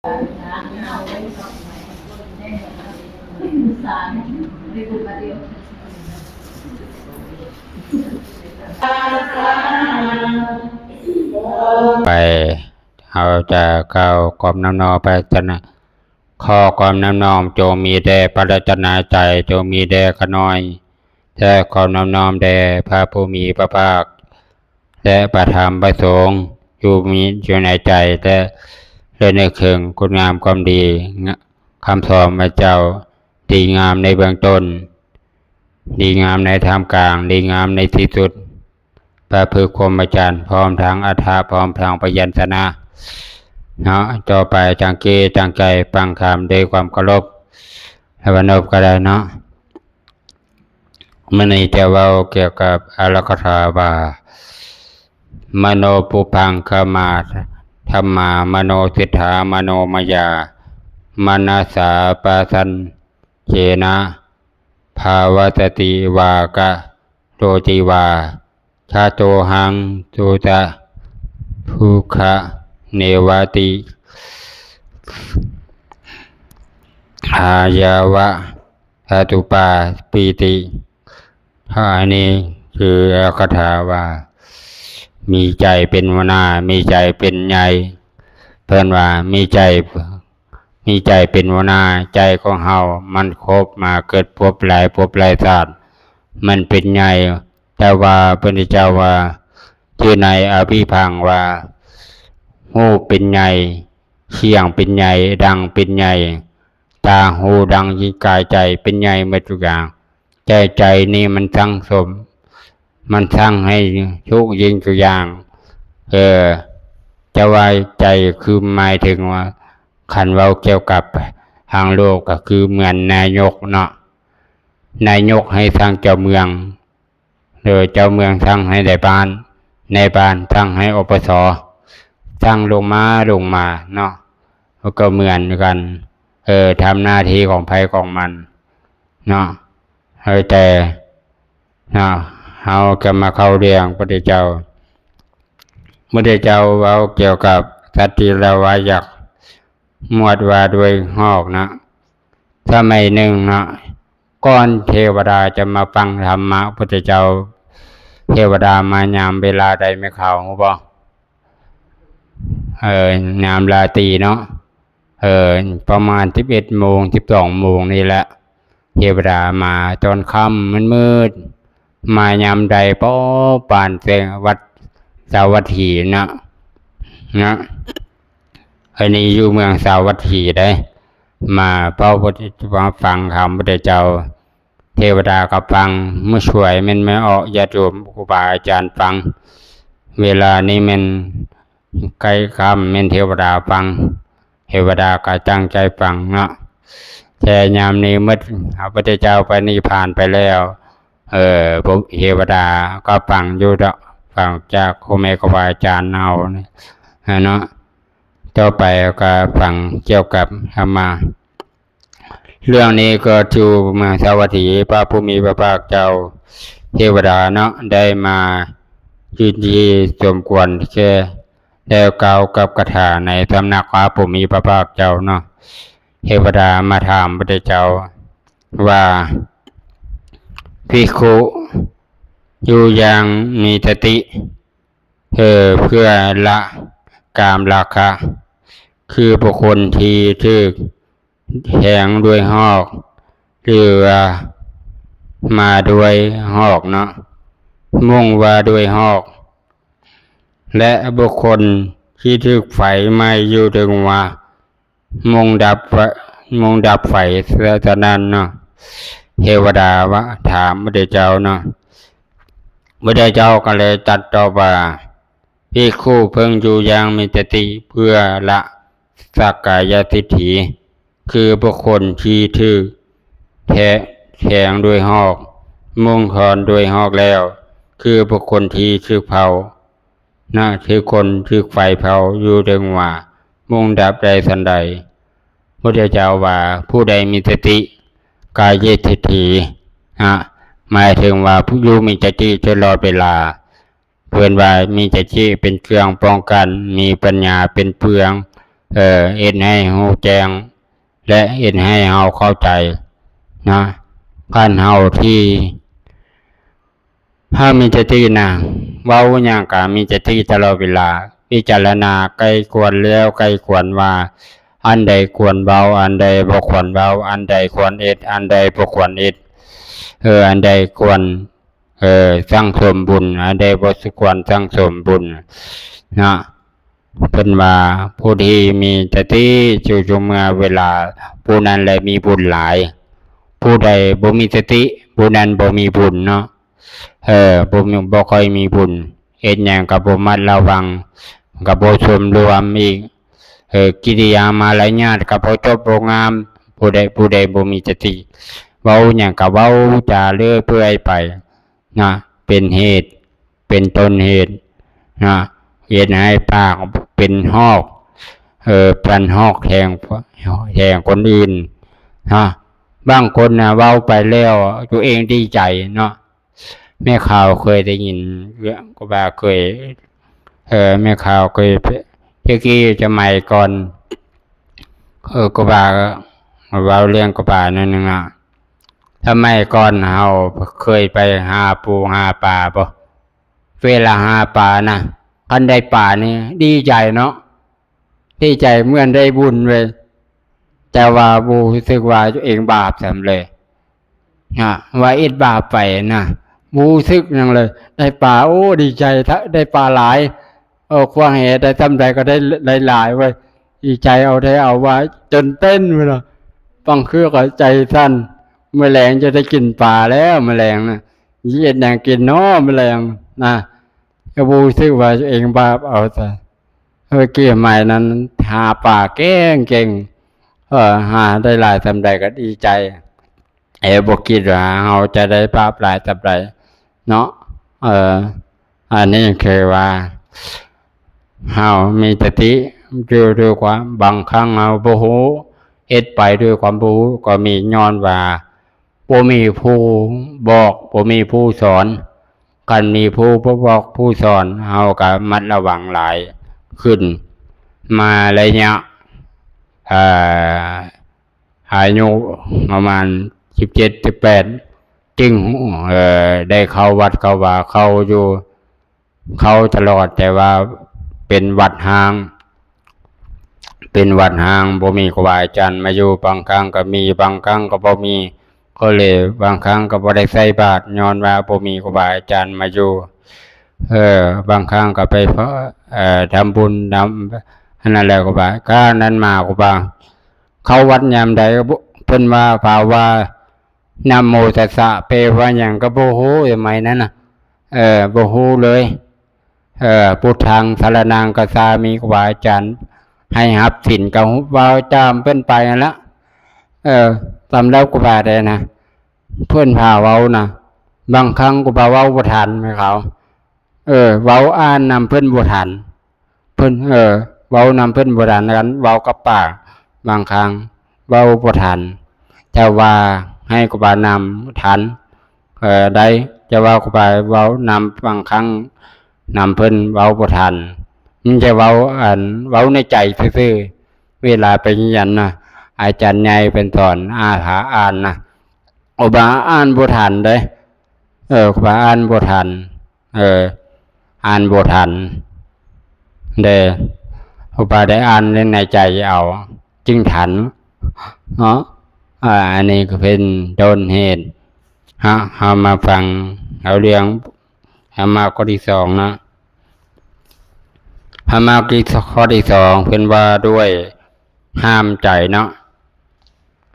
ໄປ ເຮົາຈະກ່າວກອບນ້ອມນອບພະລັດຕະນະ ຂໍກອບນ້ອມນອບ ຈົ່ງມີແດ່ພະລັດຕະນະໄຕ ຈົ່ງມີແດ່ຂ້ານ້ອຍ ແລະ ຂໍກອບນ້ອມນອບແດ່ພະຜູ້ມີພະພາກ ແລະ ພະທຳພະສົງ ຢູ່ມີ ຢູ່ໃນໃຈ ແລະ ລະນຶກເຖິງຄຸນງາມຄວາມດີ ຄຳສອນພະເຈົ້າ ດີງາມໃນເບື້ອງຕົ້ນ ດີງາມໃນທ່າມກາງ ດີງາມໃນທີ່ສຸດ ປະພຶກພົມມະຈັນ ພ້ອມທັງອັດຖະ ພ້ອມທັງພະຍັນຊະນະເນາະ. ຕໍ່ໄປຕັ້ງຈິດຕັ້ງໃຈຟັງທຳດ້ວຍຄວາມເຄົາລົບ ແລະ ປະນົບກໍໄດ້ເນາະ. ມື້ນີ້ຈະເວົ້າກ່ຽວກັບອາລັກຂະຖາວ່າ ມະໂນປຸບພັງຄະມາທຳມາ ມະໂນເສດຖາ ມະໂນມາຍາ ມະນະສາປະສັນເຈນະ ພາວະສະຕິວາກະໂຕຕິວາ ຊະໂຕຫັງ ສຸຕະ ພຸກຄະເນວະຕິ ອາຍາວະ ທະຕຸປາປີຕິ. ອັນນີ້ຄືຄາຖາວ່າ ມີໃຈເປັນຫົວໜ້າ ມີໃຈເປັນໃຫຍ່. ເພິ່ນວ່າມີໃຈ ມີໃຈເປັນຫົວໜ້າ. ໃຈຂອງເຮົາມັນຄົບມາເກີດພົບຫຼາຍພົບຫຼາຍຊາດ ມັນເປັນໃຫຍ່. ແຕ່ວ່າພະພຸດທະເຈົ້າວ່າ ຢູ່ໃນອະພິພັງວ່າ ຮູບເປັນໃຫຍ່ ສຽງເປັນໃຫຍ່ ດັງເປັນໃຫຍ່ ຕາ ຫູ ດັງ ຈິດ ກາຍ ໃຈ ເປັນໃຫຍ່ໝົດທຸກຢ່າງ. ແຕ່ໃຈນີ້ມັນສັ່ງສົມ ມັນສັ່ງໃຫ້ທຸກສິ່ງທຸກຢ່າງ. ເອີ ຈະວ່າໃຈຄືໝາຍເຖິງວ່າ ຄັນເວົ້າກ່ຽວກັບທາງໂລກກໍຄືເໝືອນນາຍົກເນາະ, ນາຍົກໃຫ້ສັ່ງເຈົ້າເມືອງ ໂດຍເຈົ້າເມືອງສັ່ງໃຫ້ນາຍບ້ານ, ນາຍບ້ານສັ່ງໃຫ້ ອປສ ສັ່ງລົງມາ ລົງມາເນາະ, ມັນກໍເໝືອນກັນ. ເອີ ທຳໜ້າທີ່ຂອງໃຜຂອງມັນເນາະ. ເອີ ແຕ່ເນາະ ເຮົາກໍມາເຂົ້າເລື່ອງພຸດທະເຈົ້າ. ພຸດທະເຈົ້າເວົ້າກ່ຽວກັບສັດທິລະວາຍັກ ໝວດວ່າດ້ວຍຫອກນະ. ສະໄໝໜຶ່ງເນາະ ກ່ອນເທວະດາຈະມາຟັງທຳມະພຸດທະເຈົ້າ, ເທວະດາມາຍາມເວລາໃດແມ່ຂາວຮູ້ບໍ່? ເອີ ຍາມລາຕີເນາະ, ເອີ ປະມານສິບເອັດໂມງ ສິບສອງໂມງນີ້ແຫຼະ. ເທວະດາມາຕອນຄ່ຳມືດໆ ມາຍາມໃດ ປ້ອບປານແສງວັດສາວັດຖີນະ ນະ. ອັນນີ້ຢູ່ເມືອງສາວັດຖີເດ້ ມາເຝົ້າ ມາຟັງທຳພຸດທະເຈົ້າ. ເທວະດາກໍຟັງ, ມື້ສວຍແມ່ນມາເອາະຍາດໂຍມ ຄູບາອາຈານຟັງ. ເວລານີ້ແມ່ນໃກ້ຄ່ຳ ແມ່ນເທວະດາຟັງ, ເທວະດາກໍຕັ້ງໃຈຟັງເນາະ. ແຕ່ຍາມນີ້ໝົດ ພະພຸດທະເຈົ້າປະນິບພານໄປແລ້ວ, ເອີ ພວກເທວະດາກໍຟັງຢູ່ດອກ, ຟັງຈາກຄູແມ່ຄູບາອາຈານເຮົານີ້ເນາະ. ຕໍ່ໄປກໍຟັງກ່ຽວກັບທຳມະ. ເລື່ອງນີ້ເກີດຢູ່ເມືອງສາວັດຖີ, ພະຜູ້ມີພະພາກເຈົ້າ ເທວະດາເນາະ ໄດ້ມາຢູ່ທີ່ສົມຄວນແກ່ ແລ້ວກ່າວກັບຄາຖາໃນສຳນັກພະຜູ້ມີພະພາກເຈົ້າເນາະ. ເທວະດາມາຖາມພຸດທະເຈົ້າວ່າ ພິກຂຸຢູ່ຢ່າງມີສະຕິ ເອີ ເພື່ອລະກາມລາຄະ ຄືບຸກຄົນທີ່ຖືກແທງດ້ວຍຫອກ ຫຼືວ່າມາດ້ວຍຫອກເນາະ, ມຸງວ່າດ້ວຍຫອກ ແລະ ບຸກຄົນທີ່ຖືກໄຟໄໝ້ຢູ່ເທິງວ່າ ມຸງດັບ ມຸງດັບໄຟສະນັ້ນເນາະ. ເທວະດາວ່າ ຖາມພຸດທະເຈົ້າເນາະ, ພຸດທະເຈົ້າກໍເລີຍຕັດຕອບວ່າ ພິກຂຸເພິ່ງຢູ່ຢ່າງມີສະຕິ ເພື່ອລະສັກກາຍະທິດຖິ, ຄືບຸກຄົນທີ່ຖືກແທະ ແທງດ້ວຍຫອກ, ມຸງທອນດ້ວຍຫອກແລ້ວ, ຄືບຸກຄົນທີ່ຖືກເຜົາ ນະ ຄືຄົນຖືກໄຟເຜົາຢູ່ເທິງວ່າ ມຸງດັບໄດ້ສັນໃດ. ພຸດທະເຈົ້າວ່າ ຜູ້ໃດມີສະຕິກາຍະທິດຖິນະ ໝາຍເຖິງວ່າຜູ້ຢູ່ມີສະຕິຕະຫຼອດເວລາ. ເພິ່ນວ່າມີສະຕິເປັນເຄື່ອງປ້ອງກັນ, ມີປັນຍາເປັນເຟືອງ ເອີ ເຮັດໃຫ້ຮູ້ແຈ້ງ ແລະ ເຮັດໃຫ້ເຮົາເຂົ້າໃຈນະ. ຄັນເຮົາທີ່ ເຮົາມີສະຕິນະ ເວົ້າຫຍັງກະມີສະຕິຕະຫຼອດເວລາ, ພິຈາລະນາໃກ້ຄວນແລ້ວໃກ້ຄວນວ່າ ອັນໃດຄວນເວົ້າ, ອັນໃດບໍ່ຄວນເວົ້າ, ອັນໃດຄວນເຮັດ, ອັນໃດບໍ່ຄວນເຮັດ, ເອີ ອັນໃດຄວນ ເອີ ສັ່ງສົມບຸນ, ອັນໃດບໍ່ຄວນສັ່ງສົມບຸນເນາະ. ເພິ່ນວ່າ ຜູ້ທີ່ມີສະຕິຢູ່ທຸກເມື່ອເວລາ ຜູ້ນັ້ນແຫຼະມີບຸນຫຼາຍ, ຜູ້ໃດບໍ່ມີສະຕິ ຜູ້ນັ້ນບໍ່ມີບຸນເນາະ. ເອີ ບໍ່ມີ ບໍ່ຄ່ອຍມີບຸນ, ເຮັດຫຍັງກໍບໍ່ມັດລະວັງ, ກໍບໍ່ສົມລວມອີກ, ເອີ ກິລິຍາມາລະຍາດກໍບໍ່ຈົບບໍ່ງາມ. ຜູ້ໃດ ຜູ້ໃດບໍ່ມີສະຕິ ເວົ້າຫຍັງກໍເວົ້າຈາເລື້ອຍເປື່ອຍໄປນະ, ເປັນເຫດ ເປັນຕົ້ນເຫດນະ, ເຮັດໃຫ້ປາກເປັນຫອກ ເອີ ປັນຫອກແທງ ແທງຄົນອື່ນນະ. ບາງຄົນນະ ເວົ້າໄປແລ້ວຕົວເອງດີໃຈເນາະ. ແມ່ຂາວເຄີຍໄດ້ຍິນ ເລື່ອງ ກໍວ່າເຄີຍ ເອີ ແມ່ຂາວເຄີຍ ແຕ່ກີ້ສະໄໝກ່ອນ ເອີ ກໍວ່າ ເວົ້າເລື່ອງກໍວ່ານັ້ນນະ. ສະໄໝກ່ອນເຮົາເຄີຍໄປຫາປູຫາປາບໍ່? ເວລາຫາປານະ ຄັນໄດ້ປານີ້ດີໃຈເນາະ, ດີໃຈເໝືອນໄດ້ບຸນເວີຍ, ແຕ່ວ່າບໍ່ຮູ້ສຶກວ່າຕົວເອງບາບສ່ຳເລີຍນະ, ວ່າເຮັດບາບໄປນະ, ບໍ່ຮູ້ສຶກຫຍັງເລີຍ. ໄດ້ປາ ໂອ້ ດີໃຈ ໄດ້ປາຫຼາຍ, ເອີ ຂວ້າງແຫໄດ້ສ່ຳໃດກໍໄດ້ຫຼາຍໆເວີຍ, ດີໃຈເອົາແທ້ເອົາວ່າ ຈົນເຕັ້ນພຸ້ນນະ. ບາງເທື່ອກໍໃຈສັ່ນ, ມື້ແລງຈະໄດ້ກິນປາແລ້ວ ມື້ແລງນະ, ຊິເຮັດຫຍັງກິນເນາະມື້ແລງນະ. ກໍບໍ່ຮູ້ສຶກວ່າຕົວເອງບາບເອົາຊະ. ເອີ ກີ້ສະໄໝນັ້ນຫາປາເກັ່ງໆ, ເອີ ຫາໄດ້ຫຼາຍສ່ຳໃດກໍດີໃຈ, ແຕ່ບໍ່ຄິດວ່າເຮົາຈະໄດ້ບາບຫຼາຍສ່ຳໃດເນາະ. ເອີ ອັນນີ້ຄືວ່າເຮົາມີສະຕິຢູ່ດ້ວຍຄວາມ, ບາງຄັ້ງເຮົາບໍ່ຮູ້, ເຮັດໄປດ້ວຍຄວາມບໍ່ຮູ້ກໍມີ, ຍ້ອນວ່າ ບໍ່ມີຜູ້ບອກ, ບໍ່ມີຜູ້ສອນ. ຄັນມີຜູ້ບອກຜູ້ສອນ ເຮົາກໍລະມັດລະວັງຫຼາຍຂຶ້ນ. ມາໄລຍະ ເອີ ອາຍຸປະມານສິບເຈັດ ສິບແປດ ຈຶ່ງ ເອີ ໄດ້ເຂົ້າວັດເຂົ້າວາ, ເຂົ້າຢູ່ ເຂົ້າຕະຫຼອດ, ແຕ່ວ່າເປັນວັດຮ້າງ, ເປັນວັດຮ້າງ, ບໍ່ມີຄູບາອາຈານມາຢູ່. ບາງຄັ້ງກໍມີ, ບາງຄັ້ງກໍບໍ່ມີ, ກໍເລີຍບາງຄັ້ງກໍບໍ່ໄດ້ໃສ່ບາດ, ຍ້ອນວ່າບໍ່ມີຄູບາອາຈານມາຢູ່. ເອີ ບາງຄັ້ງກໍໄປ ເອີ ທຳບຸນນຳ ອັນນັ້ນແຫຼະ ຄູບາ. ການນັ້ນມາ ຄູບາເຂົ້າວັດຍາມໃດ ເພິ່ນວ່າພາວ່າ ນະໂມຕັດສະ ແປວ່າຫຍັງກໍບໍ່ຮູ້ ສະໄໝນັ້ນນະ, ເອີ ບໍ່ຮູ້ເລີຍ. ເອີ ພຸດທັງສະລະນັງຄັດສາມິ ຄູບາອາຈານໃຫ້ຮັບສິນກໍເວົ້າຕາມເພິ່ນໄປຫັ້ນລະ. ເອີ ສຳລັບຄູບາໄດ້ນະ, ເພິ່ນພາເວົ້ານະ, ບາງຄັ້ງຄູບາເວົ້າບໍ່ທັນແມ່ເຂົາ. ເອີ ເວົ້າອ່ານນຳເພິ່ນບໍ່ທັນ. ເພິ່ນ ເອີ ເວົ້ານຳເພິ່ນບໍ່ທັນ, ເວົ້າກັບປາກບາງຄັ້ງເວົ້າບໍ່ທັນ, ແຕ່ວ່າໃຫ້ຄູບານຳທັນ ເອີ ໄດ້, ແຕ່ວ່າຄູບາເວົ້ານຳບາງຄັ້ງນຳເພິ່ນເວົ້າບໍ່ທັນ, ມີແຕ່ເວົ້າ ອັນ ເວົ້າໃນໃຈຊື່ໆ. ເວລາໄປຮຽນນະ ອາຈານໃຫຍ່ເພິ່ນສອນ ອາ ຫາອ່ານນະ, ຄູບາອ່ານບໍ່ທັນເດ້. ເອີ ຄູບາອ່ານບໍ່ທັນ, ເອີ ອ່ານບໍ່ທັນເດ້. ຄູບາໄດ້ອ່ານໃນໃຈເອົາຈຶ່ງທັນເນາະ. ອາ ອັນນີ້ກໍເປັນຕົ້ນເຫດ. ເຮົາ ເຮົາມາຟັງເອົາເລື່ອງ ທຳມະຂໍ້ທີສອງເນາະ. ທຳມະຂໍ້ທີສອງ ເພິ່ນວ່າດ້ວຍຫ້າມໃຈເນາະ.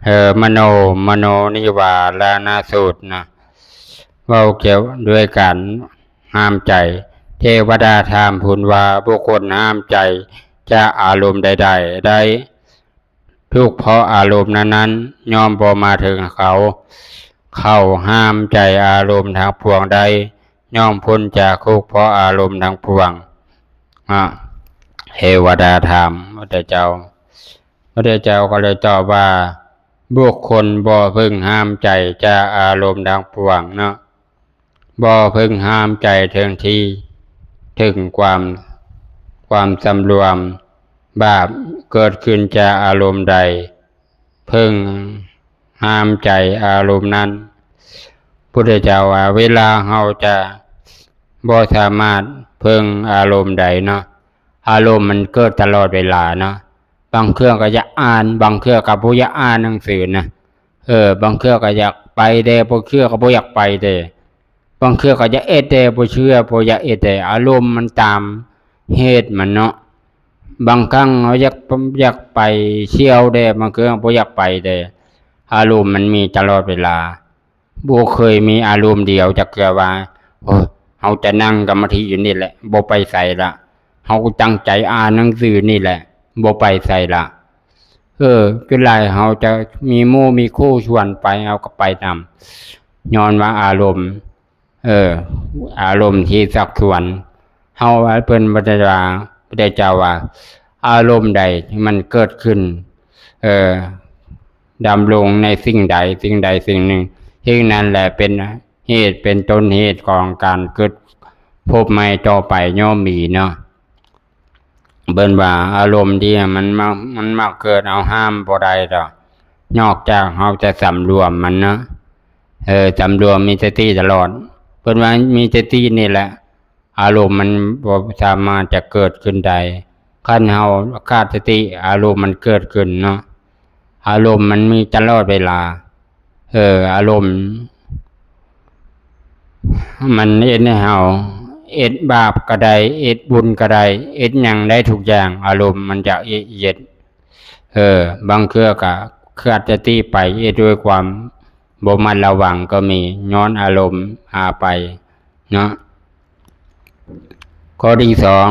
ເອີ ມະໂນ ມະໂນນິວາລະນະສູດນະ ເວົ້າກ່ຽວດ້ວຍການຫ້າມໃຈ. ເທວະດາຖາມເພິ່ນວ່າ ບຸກຄົນຫ້າມໃຈຈາກອາລົມໃດໆໄດ້ ທຸກເພາະອາລົມນັ້ນໆ ຍ່ອມບໍ່ມາເຖິງເຂົາ. ເຂົາຫ້າມໃຈອາລົມທັງປວງໄດ້ ຍ່ອມພົ້ນຈາກທຸກເພາະອາລົມທັງປວງ. ເທວະດາຖາມພະເຈົ້າ. ພະເຈົ້າກໍເລີຍຕອບວ່າ ບຸກຄົນບໍ່ເພິ່ງຫ້າມໃຈຈາກອາລົມທັງປວງເນາະ, ບໍ່ເພິ່ງຫ້າມໃຈເຖິງທີ່ ເຖິງຄວາມ ຄວາມສຳລວມ ບາບເກີດຂຶ້ນຈາກອາລົມໃດ ເພິ່ງຫ້າມໃຈອາລົມນັ້ນ. ພຸດທະເຈົ້າວ່າ ເວລາເຮົາຈະບໍ່ສາມາດເພິ່ງອາລົມໃດເນາະ, ອາລົມມັນເກີດຕະຫຼອດເວລາເນາະ. ບາງເທື່ອກໍຢາກອ່ານ, ບາງເທື່ອກໍບໍ່ຢາກອ່ານໜັງສືນະ. ເອີ, ບາງເທື່ອກໍຢາກໄປແດ່, ບາງເທື່ອກໍບໍ່ຢາກໄປແດ່. ບາງເທື່ອກໍຢາກເຮັດແດ່, ບໍ່ເຊື່ອ, ບໍ່ຢາກເຮັດແດ່. ອາລົມມັນຕາມເຫດມັນເນາະ. ບາງຄັ້ງເຮົາຢາກ, ຢາກໄປທ່ຽວແດ່, ບາງເທື່ອບໍ່ຢາກໄປແດ່. ອາລົມມັນມີຕະຫຼອດເວລາ. ບໍ່ເຄີຍມີອາລົມດຽວຈັກເທື່ອວ່າ ໂອ້ຍ ເຮົາຈະນັ່ງສະມາທິຢູ່ນີ້ແຫຼະ ບໍ່ໄປໃສລະ, ເຮົາຕັ້ງໃຈອ່ານໜັງສືນີ້ແຫຼະ ບໍ່ໄປໃສລະ. ເອີ ຈຸດຫຼາຍເຮົາຈະມີໝູ່ມີຄູ່ຊວນໄປ ເຮົາກໍໄປນຳ ຍ້ອນວ່າອາລົມ ເອີ ອາລົມທີ່ຊັກຊວນເຮົາ. ເພິ່ນ ພະເຈົ້າວ່າ ພະເຈົ້າວ່າ ອາລົມໃດທີ່ມັນເກີດຂຶ້ນ ເອີ ດຳລົງໃນສິ່ງໃດສິ່ງໃດສິ່ງໜຶ່ງ, ສິ່ງນັ້ນແຫຼະເປັນເຫດ ເປັນຕົ້ນເຫດຂອງການເກີດພົບໃໝ່ຕໍ່ໄປ ຍ່ອມມີເນາະ. ເພິ່ນວ່າອາລົມທີ່ມັນມາ, ມັນມາເກີດ ເຮົາຫ້າມບໍ່ໄດ້ດອກ ນອກຈາກເຮົາຈະສຳລວມມັນເນາະ. ເອີ ສຳລວມ ມີສະຕິຕະຫຼອດ. ເພິ່ນວ່າມີສະຕິນີ້ແຫຼະ ອາລົມມັນບໍ່ສາມາດຈະເກີດຂຶ້ນໄດ້. ຄັນເຮົາຂາດສະຕິ ອາລົມມັນເກີດຂຶ້ນເນາະ. ອາລົມມັນມີຕະຫຼອດເວລາ. ເອີ ອາລົມມັນເຮັດໃຫ້ເຮົາເຮັດບາບກໍໄດ້ ເຮັດບຸນກໍໄດ້ ເຮັດຫຍັງໄດ້ທຸກຢ່າງ. ອາລົມມັນຈະເອກເຮັດ. ເອີ ບາງເທື່ອກໍຂາດສະຕິໄປ ເຮັດດ້ວຍຄວາມບໍ່ມັດລະວັງກໍມີ ຍ້ອນອາລົມພາໄປເນາະ. ຂໍ້ທີສອງ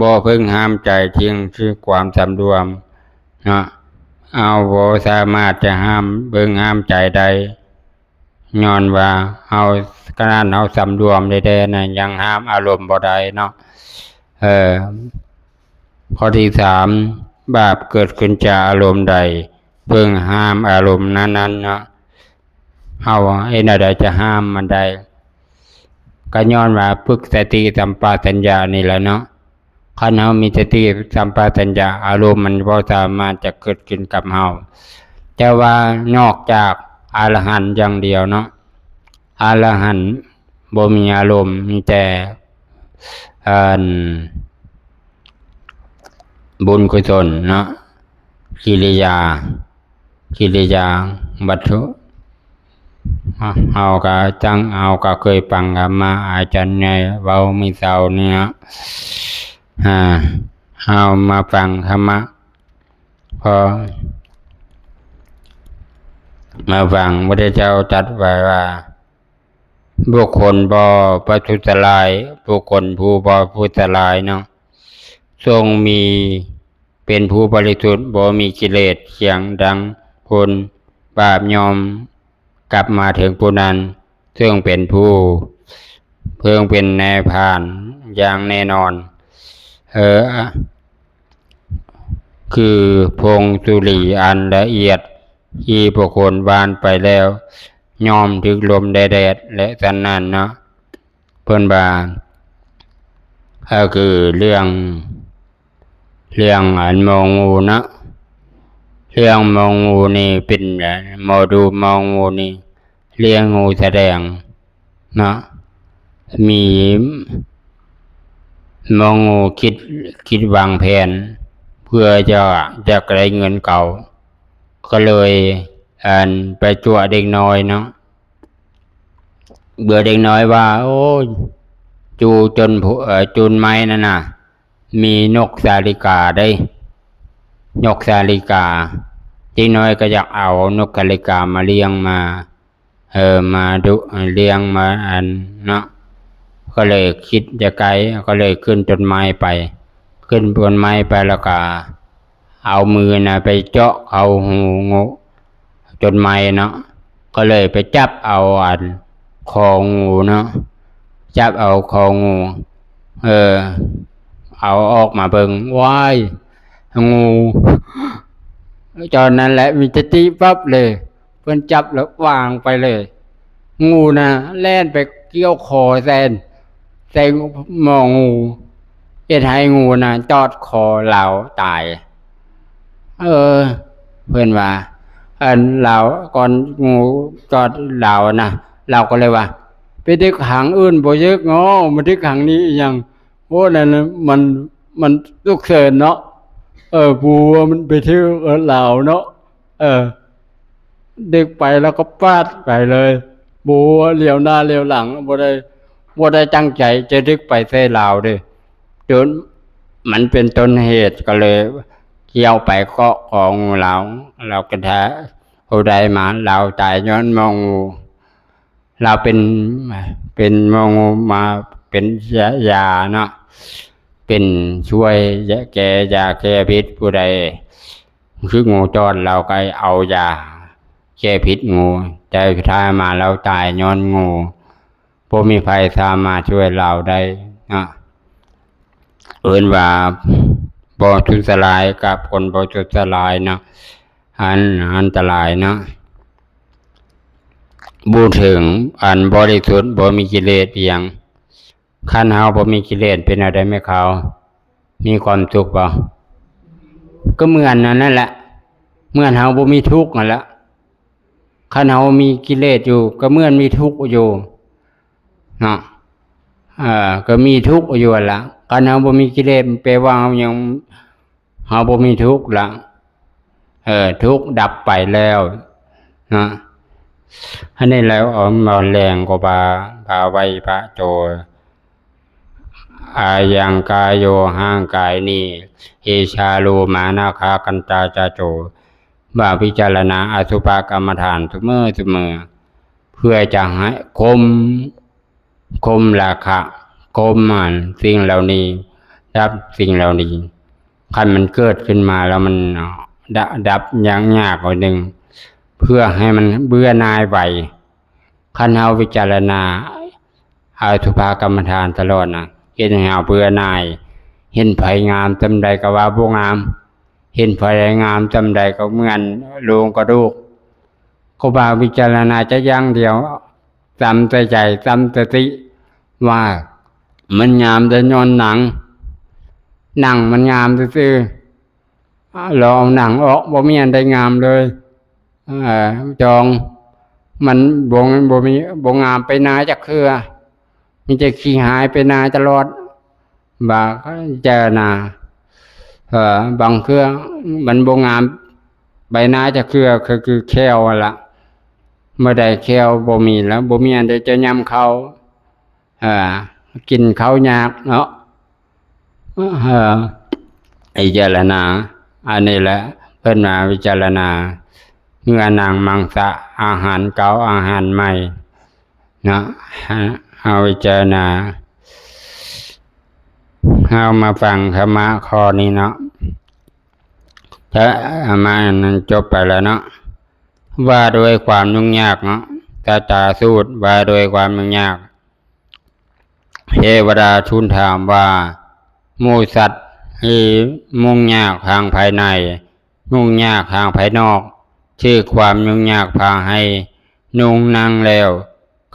ບໍ່ເພິ່ງຫ້າມໃຈ ເຖິງຄືຄວາມສຳລວມເນາະ. ເຮົາບໍ່ສາມາດຈະຫ້າມ, ເພິ່ງຫ້າມໃຈໄດ້ ຍ້ອນວ່າເຮົາ, ຂະໜາດເຮົາສຳລວມແທ້ໆນະ ຍັງຫ້າມອາລົມບໍ່ໄດ້ເນາະ. ເອີ ຂໍ້ທີສາມ ບາບເກີດຂຶ້ນຈາກອາລົມໃດ ເພິ່ງຫ້າມອາລົມນັ້ນໆເນາະ. ເຮົາເຮັດແນວໃດຈະຫ້າມມັນໄດ້? ກໍຍ້ອນວ່າຝຶກສະຕິສຳປະຊັນຍະນີ້ແຫຼະເນາະ. ຄັນເຮົາມີສະຕິສຳປະຊັນຍະ ອາລົມມັນບໍ່ສາມາດຈະເກີດຂຶ້ນກັບເຮົາ. ແຕ່ວ່ານອກຈາກອະລະຫັນຢ່າງດຽວເນາະ, ອະລະຫັນບໍ່ມີອາລົມ, ມີແຕ່ ອັນ ບຸນກຸສົນເນາະ, ກິລິຍາ ກິລິຍາວັດຖຸ. ເຮົາກໍຈັ່ງ, ເຮົາກໍເຄີຍຟັງທຳມະອາຈານໃຫຍ່ເວົ້າມື້ເຊົ້ານີ້ເນາະ. ອາ, ເຮົາມາຟັງທຳມະ, ພໍມາຟັງ ພະເຈົ້າຈັດໄວ້ວ່າ ບຸກຄົນບໍ່ປະທຸສະລາຍ, ບຸກຄົນຜູ້ບໍ່ປະທຸສະລາຍເນາະ, ຊົງມີ ເປັນຜູ້ບໍລິສຸດ ບໍ່ມີກິເລດ, ສຽງດັ່ງໂພນບາບຍ່ອມກັບມາເຖິງຜູ້ນັ້ນ, ເຊິ່ງເປັນຜູ້, ເຊິ່ງເປັນນາຍພານຢ່າງແນ່ນອນ. ເອີ, ຄືຜົງສຸລີອັນລະອຽດທີ່ບຸກຄົນຫວ່ານໄປແລ້ວ ຍ່ອມຖືກລົມແລະແດດ ແລະ ສະນັ້ນເນາະ. ເພິ່ນວ່າ ກໍຄືເລື່ອງ, ເລື່ອງອັນໝໍງູເນາະ, ເລື່ອງໝໍງູນີ້ເປັນ ໝໍດູໝໍງູນີ້ລ້ຽງງູສະແດງເນາະ, ມີໝໍງູຄິດ, ຄິດວາງແຜນເພື່ອຈະ, ຢາກໄດ້ເງິນເກົ່າ, ກໍເລີຍ ອັນ ໄປຕົວະເດັກນ້ອຍເນາະ. ເມື່ອເດັກນ້ອຍວ່າ ໂອ້ຍ ຢູ່ຕົ້ນ, ເອີ, ຕົ້ນໄມ້ນັ້ນນະ ມີນົກສາລິກາເດ້, ນົກສາລິກາ. ເດັກນ້ອຍກໍຢາກເອົານົກສາລິກາມາລ້ຽງ, ມາ, ເອີ, ມາດຸ, ລ້ຽງ, ມາ ອັນ ເນາະ. ກໍເລີຍຄິດຈະໄກ, ກໍເລີຍຂຶ້ນຕົ້ນໄມ້ໄປ. ຂຶ້ນຕົ້ນໄມ້ໄປແລ້ວກໍເອົາມືນະໄປເຈາະເຂົ້າຮູງູ ຕົ້ນໄມ້ເນາະ, ກໍເລີຍໄປຈັບເອົາອັນຄໍງູເນາະ, ຈັບເອົາຄໍງູ, ເອີ, ເອົາອອກມາເບິ່ງ, ວ້າຍ, ງູ. ຕອນນັ້ນແຫຼະມີສະຕິປັບເລີຍ, ເພິ່ນຈັບແລ້ວວາງໄປເລີຍ. ງູນະແລ່ນໄປກ່ຽວຄໍແຊນ, ແຊນໝໍງູ. ເຮັດໃຫ້ງູນະຈອດຄໍລາວຕາຍ. ເອີ ເພິ່ນວ່າ ອັນລາວ ກ່ອນງູຈອດລາວນະ ລາວກໍເລີຍວ່າ ໄປດຶກຫາງອື່ນບໍ່ເລິກເນາະ ມາດຶກຫາງນີ້ອີ່ຫຍັງ? ໂອ້ ນັ້ນມັນ ມັນສຸກເສີນເນາະ. ເອີ ຜູ້ມັນໄປຖືກລາວເນາະ. ເອີ ດຶກໄປແລ້ວກໍປາດໄປເລີຍ ບໍ່ຮູ້ວ່າຫຼຽວໜ້າຫຼຽວຫຼັງ ບໍ່ໄດ້ ບໍ່ໄດ້ຕັ້ງໃຈຈະດຶກໄປໃສ່ລາວເດ້. ຈົນມັນເປັນຕົ້ນເຫດ ກໍເລີຍກ່ຽວໄປເກາະຄໍງູລາວ. ລາວກໍຖ້າຜູ້ໃດມາ ລາວຕາຍຍ້ອນໝໍງູ. ລາວເປັນ ເປັນໝໍງູ ມາເປັນຢາ ຢາເນາະ ເປັນຊ່ວຍແກ້ ຢາແກ້ພິດ. ຜູ້ໃດ ຄືງູຈອດ ລາວກໍເອົາຢາແກ້ພິດງູ ແຕ່ສຸດທ້າຍມາລາວຕາຍຍ້ອນງູ. ບໍ່ມີໃຜສາມາດຊ່ວຍລາວໄດ້ເນາະ. ເອີ້ນວ່າບໍ່ທຸດສະລາຍກັບຄົນບໍ່ທຸດສະລາຍເນາະ. ອັນ ອັນຕະລາຍເນາະ. ບໍ່ເຖິງອັນບໍລິສຸດ ບໍ່ມີກິເລດອີ່ຫຍັງ. ຄັນເຮົາບໍ່ມີກິເລດເປັນແນວໃດແມ່ຂາວ? ມີຄວາມສຸກບໍ່? ກໍເໝືອນອັນນັ້ນແຫຼະ ເໝືອນເຮົາບໍ່ມີທຸກຫັ້ນລະ. ຄັນເຮົາມີກິເລດຢູ່ ກໍເໝືອນມີທຸກຢູ່ເນາະ. ເອີ ກໍມີທຸກຢູ່ຫັ້ນລະ. ຄັນເຮົາບໍ່ມີກິເລດ ແປວ່າເຮົາຍັງ ເຮົາບໍ່ມີທຸກລະ. ເອີ ທຸກດັບໄປແລ້ວເນາະ. ອັນນີ້ແຫຼະ ອອມມອນແລງກໍບາ ບາໄວພະໂຕ ອາຍັງກາໂຍ ຮ່າງກາຍນີ້ ເອຊາໂລມານາຄາກັນຕາຈະໂຈ ວ່າພິຈາລະນາອະສຸພະກຳມະຖານສະເໝີໆ ເພື່ອຈະໃຫ້ຂົ່ມ ຂົ່ມລາຄະ ຂົ່ມອັນສິ່ງເຫຼົ່ານີ້ ດັບສິ່ງເຫຼົ່ານີ້. ຄັນມັນເກີດຂຶ້ນມາແລ້ວມັນ ດະ ດັບຍາກໆໜ້ອຍໜຶ່ງ ເພື່ອໃຫ້ມັນເບື່ອໜ່າຍໄວ. ຄັນເຮົາວິຈາລະນາອະສຸພະກຳມະຖານຕະຫຼອດນະ ເຮັດໃຫ້ເຮົາເບື່ອໜ່າຍ. ເຫັນໃຜງາມສ່ຳໃດກໍວ່າບໍ່ງາມ, ເຫັນໃຜງາມສ່ຳໃດກໍເໝືອນໂລງກະດູກ. ກໍວ່າວິຈາລະນາແຕ່ຢ່າງດຽວ, ຈຳໃສ່ໃຈ, ຈຳສະຕິວ່າມັນງາມແຕ່ຍ້ອນໜັງ, ໜັງມັນງາມຊື່ໆ. ລອງເອົາໜັງອອກ ບໍ່ມີອັນໃດງາມເລີຍ. ເອີ ຈອງ ມັນບໍ່ ບໍ່ມີ ບໍ່ງາມໄປໜ້າຈັກເທື່ອ, ມີແຕ່ຂີ້ຮ້າຍໄປໜ້າຕະຫຼອດ. ບາງເທື່ອນະ ເອີ ບາງເທື່ອມັນບໍ່ງາມໄປໜ້າຈັກເທື່ອ ຄື ຄືແຂ້ວຫັ້ນລະ. ເມື່ອໃດແຂ້ວບໍ່ມີແລ້ວ ບໍ່ມີອັນໃດຈະຫຍ້ຳເຂົ້າ. ເອີ ກິນເຂົ້າຍາກເນາະ. ເອີ ພິຈາລະນາ ອັນນີ້ແຫຼະ ເພິ່ນວ່າວິຈາລະນາ ເມື່ອໜັງມັງສະ ອາຫານເກົ່າ ອາຫານໃໝ່ເນາະ. ເຮົາ ເຮົາວິຈາລະນາ ເຮົາມາຟັງທຳມະຂໍ້ນີ້ເນາະ. ຈະມາ ອັນນັ້ນ ຈົບໄປແລ້ວເນາະ ວ່າດ້ວຍຄວາມຫຍຸ້ງຍາກເນາະ. ສັດຕາສູດ ວ່າດ້ວຍຄວາມຫຍຸ້ງຍາກ. ເທວະດາທູນຖາມວ່າ ໝູ່ສັດທີ່ຫຍຸ້ງຍາກທາງພາຍໃນ, ຫຍຸ້ງຍາກທາງພາຍນອກ, ຖືກຄວາມຫຍຸ້ງຍາກພາໃຫ້ນຸ່ງໜັງແລ້ວ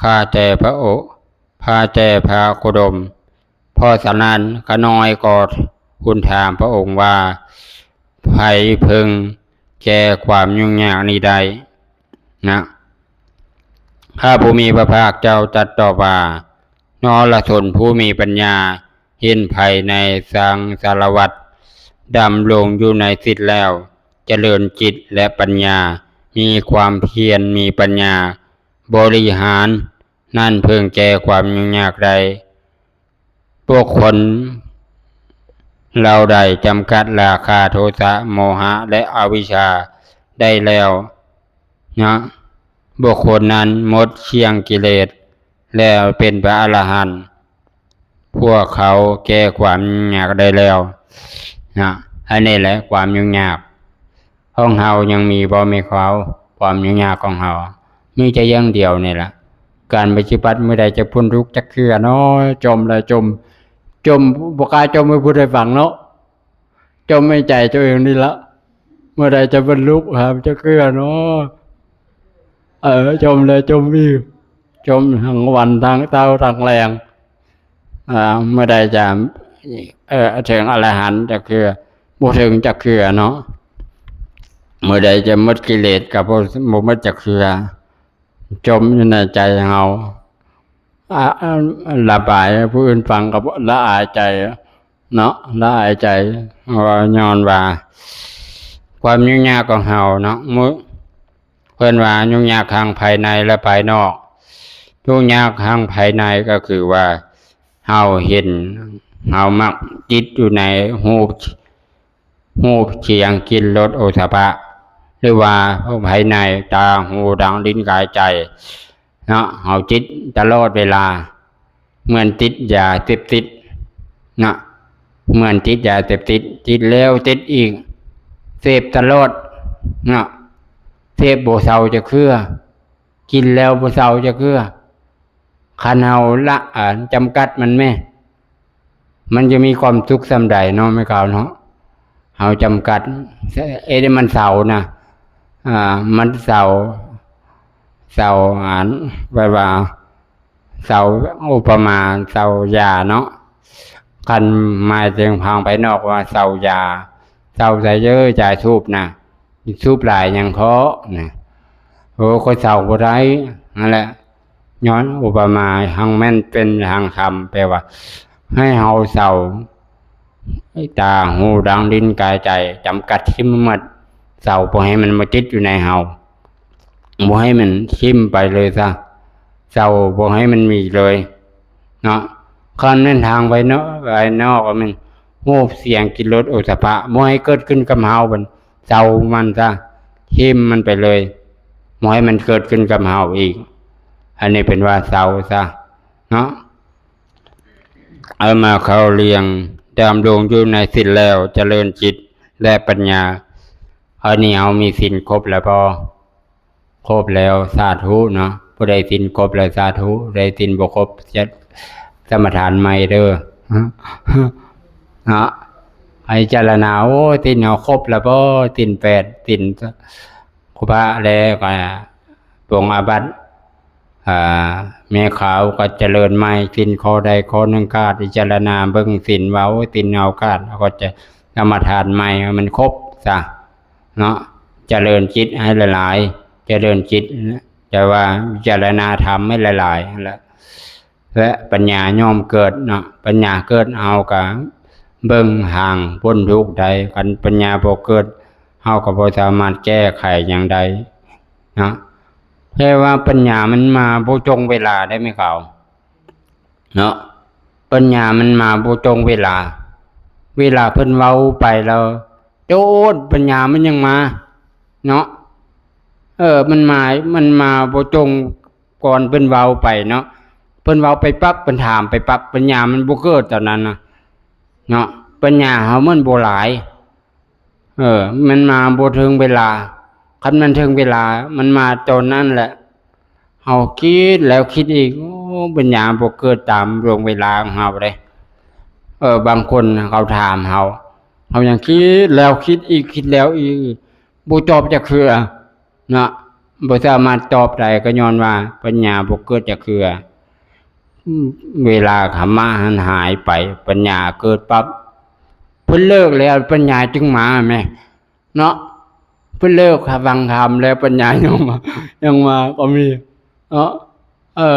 ຂ້າແຕ່ພະໂອ ຂ້າແຕ່ພະໂຄດົມ. ເພາະສະນັ້ນ ຂ້ານ້ອຍກໍທູນຖາມພະອົງວ່າ ໃຜເພິ່ງແກ້ຄວາມຫຍຸ້ງຍາກນີ້ໄດ້ນະ? ພະຜູ້ມີພະພາກເຈົ້າຕັດຕອບວ່າ ນໍລະຊົນຜູ້ມີປັນຍາ ເຫັນໃຜໃນສັງສາລະວັດ ດຳລົງຢູ່ໃນສິດແລ້ວ ຈະເລີນຈິດ ແລະ ປັນຍາ, ມີຄວາມພຽນ, ມີປັນຍາບໍລິຫານ, ນັ້ນເພິ່ງແກ້ຄວາມຫຍຸ້ງຍາກໄດ້. ບຸກຄົນເຫຼົ່າໃດຈຳກັດລາຄາ, ໂທສະ, ໂມຫະ ແລະ ອະວິຊາໄດ້ແລ້ວນະ, ບຸກຄົນນັ້ນໝົດຈາກກິເລດ ແລ້ວເປັນພະອະລະຫັນ. ພວກເຂົາແກ້ຄວາມຫຍຸ້ງຍາກໄດ້ແລ້ວນະ. ອັນນີ້ແຫຼະຄວາມຫຍຸ້ງຍາກຂອງເຮົາຍັງມີບໍ່ແມ່ນເຂົາ? ຄວາມຫຍຸ້ງຍາກຂອງເຮົາມີແຕ່ຢ່າງດຽວນີ້ລະ, ການປະຕິບັດມື້ໃດຈະພົ້ນທຸກຈັກເທື່ອເນາະ? ຈົ່ມແລ້ວຈົ່ມ, ຈົ່ມບໍ່ກ້າຈົ່ມໃຫ້ຜູ້ໃດຟັງເນາະ. ຈົ່ມໃນໃຈຕົວເອງນີ້ລະ, ເມື່ອໃດຈະບັນລຸ ຫາຈັກເທື່ອເນາະ? ເອີ ຈົ່ມແລ້ວຈົ່ມອີກ, ຈົ່ມທັງວັນທັງເຊົ້າທັງແລງ. ເມື່ອໃດຈະ ເອີ ເຖິງອະລະຫັນຈັກເທື່ອ ບໍ່ເຖິງຈັກເທື່ອເນາະ. ເມື່ອໃດຈະໝົດກິເລດກໍບໍ່ ບໍ່ໝົດຈັກເທື່ອ ຈົມຢູ່ໃນໃຈເຮົາ ອາ ອາ ລະບາຍໃຫ້ຜູ້ອື່ນຟັງກໍລະອາຍໃຈເນາະ ລະອາຍໃຈ. ເພາະວ່າ ຍ້ອນວ່າຄວາມຫຍຸ້ງຍາກຂອງເຮົາເນາະ ມື້ ເພິ່ນວ່າຫຍຸ້ງຍາກທັງພາຍໃນ ແລະ ພາຍນອກ. ຫຍຸ້ງຍາກທັງພາຍໃນກໍຄືວ່າ ເຮົາເຫັນ ເຮົາມັກຕິດຢູ່ໃນຮູບ ຮູບ ສຽງ ກິ່ນ ລົດ ໂອດຖະພະ ຫຼືວ່າພາຍໃນ ຕາ ຫູ ດັງ ລີ້ນ ກາຍ ໃຈເນາະ. ເຮົາຕິດຕະຫຼອດເວລາ ເໝືອນຕິດຢາເສບຕິດເນາະ ເໝືອນຕິດຢາເສບຕິດ ຕິດແລ້ວຕິດອີກ ເສບຕະຫຼອດເນາະ ເສບບໍ່ເຊົາຈັກເທື່ອ ກິນແລ້ວບໍ່ເຊົາຈັກເທື່ອ. ຄັນເຮົາລະ ອາ ຈຳກັດມັນແມ້ ມັນຈະມີຄວາມສຸກສ່ຳໃດເນາະ ແມ່ຂາວເນາະ. ເຮົາຈຳກັດ ເອີ ມັນເຊົານະ ອາ ມັນເຊົາ ເຊົາ ອາ ແບບວ່າ ເຊົາ ອຸປະມາເຊົາຢາເນາະ. ຄັນໝາຍເຖິງທາງພາຍນອກວ່າເຊົາຢາ ເຊົາໃສເດີ ຢາສູບນະ ສູບຫຼາຍຫຍັງເພາະນະ ໂອ້ ຂ້ອຍເຊົາບໍ່ໄດ້ ນັ້ນແຫຼະ. ຍ້ອນອຸປະມາທັງແມ່ນເປັນທາງທຳ ແປວ່າໃຫ້ເຮົາເຊົາ ຕາ ຫູ ດັງ ລີ້ນ ກາຍ ໃຈ ຈຳກັດຖິ້ມໝົດ ເຊົາບໍ່ໃຫ້ມັນມາຕິດຢູ່ໃນເຮົາ ບໍ່ໃຫ້ມັນຖິ້ມໄປເລີຍຊະ ເຊົາບໍ່ໃຫ້ມັນມີເລີຍເນາະ. ຄັນແມ່ນທາງພາຍນອກ ພາຍນອກກໍແມ່ນຮູບ ສຽງ ກິ່ນ ລົດ ໂອດຖະພະ ບໍ່ໃຫ້ເກີດຂຶ້ນກັບເຮົາ ເຊົາມັນຊະ ຖິ້ມມັນໄປເລີຍ ບໍ່ໃຫ້ມັນເກີດຂຶ້ນກັບເຮົາອີກ. ອັນນີ້ເພິ່ນວ່າເຊົາຊະເນາະ. ເອົາມາເຂົ້າເລື່ອງ ດຳລົງຢູ່ໃນສິນແລ້ວຈະເລີນຈິດ ແລະ ປັນຍາ. ອັນນີ້ເຮົາມີສິນຄົບແລ້ວບໍ່? ຄົບແລ້ວ ສາທຸເນາະ. ຜູ້ໃດສິນຄົບແລ້ວ ສາທຸ, ຜູ້ໃດສິນບໍ່ຄົບ ຈະສະມາທານໃໝ່ເດີເນາະ. ໃຫ້ພິຈາລະນາ ໂອ້ ສິນເຮົາຄົບແລ້ວບໍ່? ສິນແປດ ສິນ ຄຸບະແລ້ວກໍປົງອາບັດ ອາ ແມ່ຂາວກໍຈະເລີນໃໝ່ ສິນຂໍ້ໃດຂໍ້ໜຶ່ງຂາດ ພິຈາລະນາເບິ່ງສິນວ່າ ໂອ້ ສິນເຮົາຂາດ ເຮົາກໍຈະສະມາທານໃໝ່ໃຫ້ມັນຄົບຊະເນາະ. ຈະເລີນຈິດໃຫ້ຫຼາຍໆ ຈະເລີນຈິດ ແຕ່ວ່າພິຈາລະນາທຳໃຫ້ຫຼາຍໆ ຫັ້ນແຫຼະ ແລະ ປັນຍາຍ່ອມເກີດເນາະ. ປັນຍາເກີດ ເຮົາກໍເບິ່ງທາງພົ້ນທຸກໄດ້. ຄັນປັນຍາບໍ່ເກີດ ເຮົາກໍບໍ່ສາມາດແກ້ໄຂຫຍັງໄດ້ເນາະ. ແຕ່ວ່າປັນຍາມັນມາບໍ່ຕົງເວລາໄດ້ແມ່ຂາວເນາະ. ປັນຍາມັນມາບໍ່ຕົງເວລາ. ເວລາເພິ່ນເວົ້າໄປແລ້ວ ໂດດ ປັນຍາມັນຍັງມາເນາະ. ເອີ ມັນມາ ມັນມາບໍ່ຕົງ ກ່ອນເພິ່ນເວົ້າໄປເນາະ. ເພິ່ນເວົ້າໄປປັບ ເພິ່ນຖາມໄປປັບ ປັນຍາມັນບໍ່ເກີດຕອນນັ້ນນະເນາະ. ປັນຍາເຮົາມັນບໍ່ຫຼາຍ ເອີ ມັນມາບໍ່ເຖິງເວລາ. ຄັນມັນເຖິງເວລາ ມັນມາຕອນນັ້ນແຫຼະ. ເຮົາຄິດແລ້ວຄິດອີກ ໂອ້ ປັນຍາບໍ່ເກີດຕາມດວງເວລາຂອງເຮົາເດ້. ເອີ ບາງຄົນເຂົາຖາມເຮົາ ເຮົາຍັງຄິດແລ້ວຄິດອີກ ຄິດແລ້ວອີກ ບໍ່ຕອບຈັກເທື່ອເນາະ. ບໍ່ສາມາດຕອບໄດ້ ກໍຍ້ອນວ່າປັນຍາບໍ່ເກີດຈັກເທື່ອ. ເວລາທຳມະຫັ້ນຫາຍໄປ ປັນຍາເກີດປັບ. ເພິ່ນເລີກແລ້ວ ປັນຍາຈຶ່ງມາແມ ເນາະ. ເພິ່ນເລີກຟັງທຳແລ້ວ ປັນຍາຍັງມາ ຍັງມາກໍມີເນາະ. ເອີ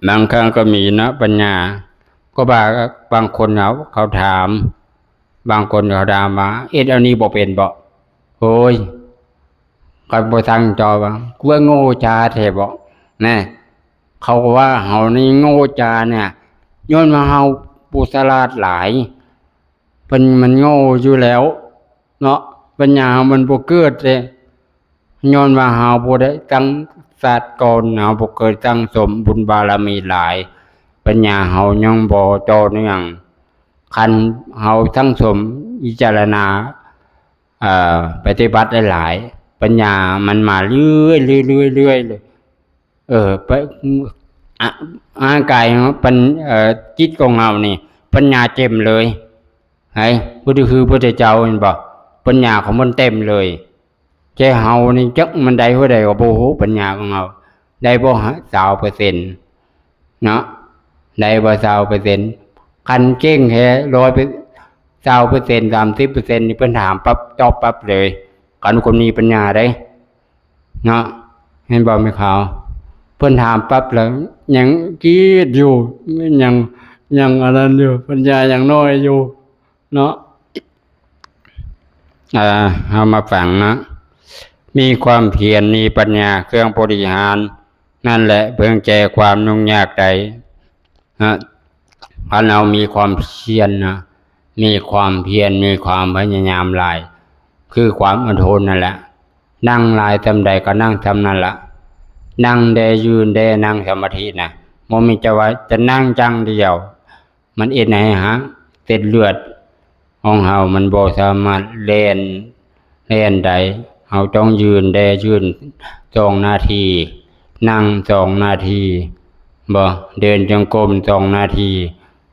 ບາງຄັ້ງກໍມີເນາະ ປັນຍາ. ກໍວ່າບາງຄົນເຂົາ ເຂົາຖາມ ບາງຄົນເຂົາຖາມວ່າ ເຮັດແນວນີ້ບໍ່ເປັນບໍ? ໂອ້ຍ ກໍບໍ່ທັນຕອບວ່າ ກູວ່າໂງ່ຈ້າແທ້ບໍ? ແນ່ ເຂົາກໍວ່າເຮົານີ້ໂງ່ຈ້າແນ່ ຍ້ອນວ່າເຮົາບໍ່ສະຫຼາດຫຼາຍ. ເພິ່ນມັນໂງ່ຢູ່ແລ້ວເນາະ ປັນຍາເຮົາມັນບໍ່ເກີດເດ້ ຍ້ອນວ່າເຮົາບໍ່ໄດ້ຕັ້ງຊາດກ່ອນ ເຮົາບໍ່ເຄີຍສັ່ງສົມບຸນບາລະມີຫຼາຍ ປັນຍາເຮົາຍັງບໍ່ຕໍ່ເນື່ອງ. ຄັນເຮົາສັ່ງສົມ ພິຈາລະນາ ເອີ ປະຕິບັດຫຼາຍໆ ປັນຍາມັນມາເລື້ອຍໆ ເລື້ອຍໆ ເອີ ປະ ອາ ຮ່າງກາຍເຮົາ ປັນ ເອີ ຈິດຂອງເຮົານີ້ ປັນຍາເຕັມເລີຍ. ໃຫ້ ບໍ່ໄດ້ຄືພະເຈົ້າແມ່ນບໍ່? ປັນຍາຂອງມັນເຕັມເລີຍ. ແຕ່ເຮົານີ້ຈັກມັນໄດ້ເທົ່າໃດກໍບໍ່ຮູ້ ປັນຍາຂອງເຮົາ ໄດ້ບໍ່ຊາວເປີເຊັນເນາະ ໄດ້ບໍ່ຊາວເປີເຊັນ. ຄັນເກັ່ງແທ້ ຮ້ອຍເປີເຊັນ ຊາວເປີເຊັນ ສາມສິບເປີເຊັນ ນີ້ເພິ່ນຖາມປັບ ຕອບປັບເລີຍ ຄັນຄົນມີປັນຍາເດ້ ເນາະ ແມ່ນບໍ່ແມ່ຂາວ? ເພິ່ນຖາມປັບແລ້ວ ຍັງກຣີດຢູ່ ຍັງ ຍັງອັນນັ້ນຢູ່ ປັນຍາຍັງນ້ອຍຢູ່ເນາະ. ເຮົາມາຟັງເນາະ ມີຄວາມພຽນ ມີປັນຍາ ເຄື່ອງບໍລິຫານ ນັ້ນແຫຼະເບິ່ງແກ່ຄວາມຫຍຸ້ງຍາກໄດ້ ເນາະ ຄັນເຮົາມີຄວາມພຽນນະ ມີຄວາມພຽນ ມີຄວາມພະຍາຍາມຫຼາຍ ຄືຄວາມອົດທົນນັ້ນແຫຼະ ນັ່ງຫຼາຍສ່ຳໃດກໍນັ່ງສ່ຳນັ້ນລະ ນັ່ງແດ່ ຢືນແດ່ ນັ່ງສະມາທິນະ ບໍ່ແມ່ນຈະວ່າຈະນັ່ງຢ່າງດຽວ ມັນເຮັດໃຫ້ຫາກເສັ້ນເລືອດຂອງເຮົາມັນບໍ່ສາມາດແລ່ນ ແລ່ນໄດ້ ເຮົາຕ້ອງຢືນແດ່ ຢືນສອງນາທີ ນັ່ງສອງນາທີ ບໍ່ ເດີນຈົງກົມສອງນາທີ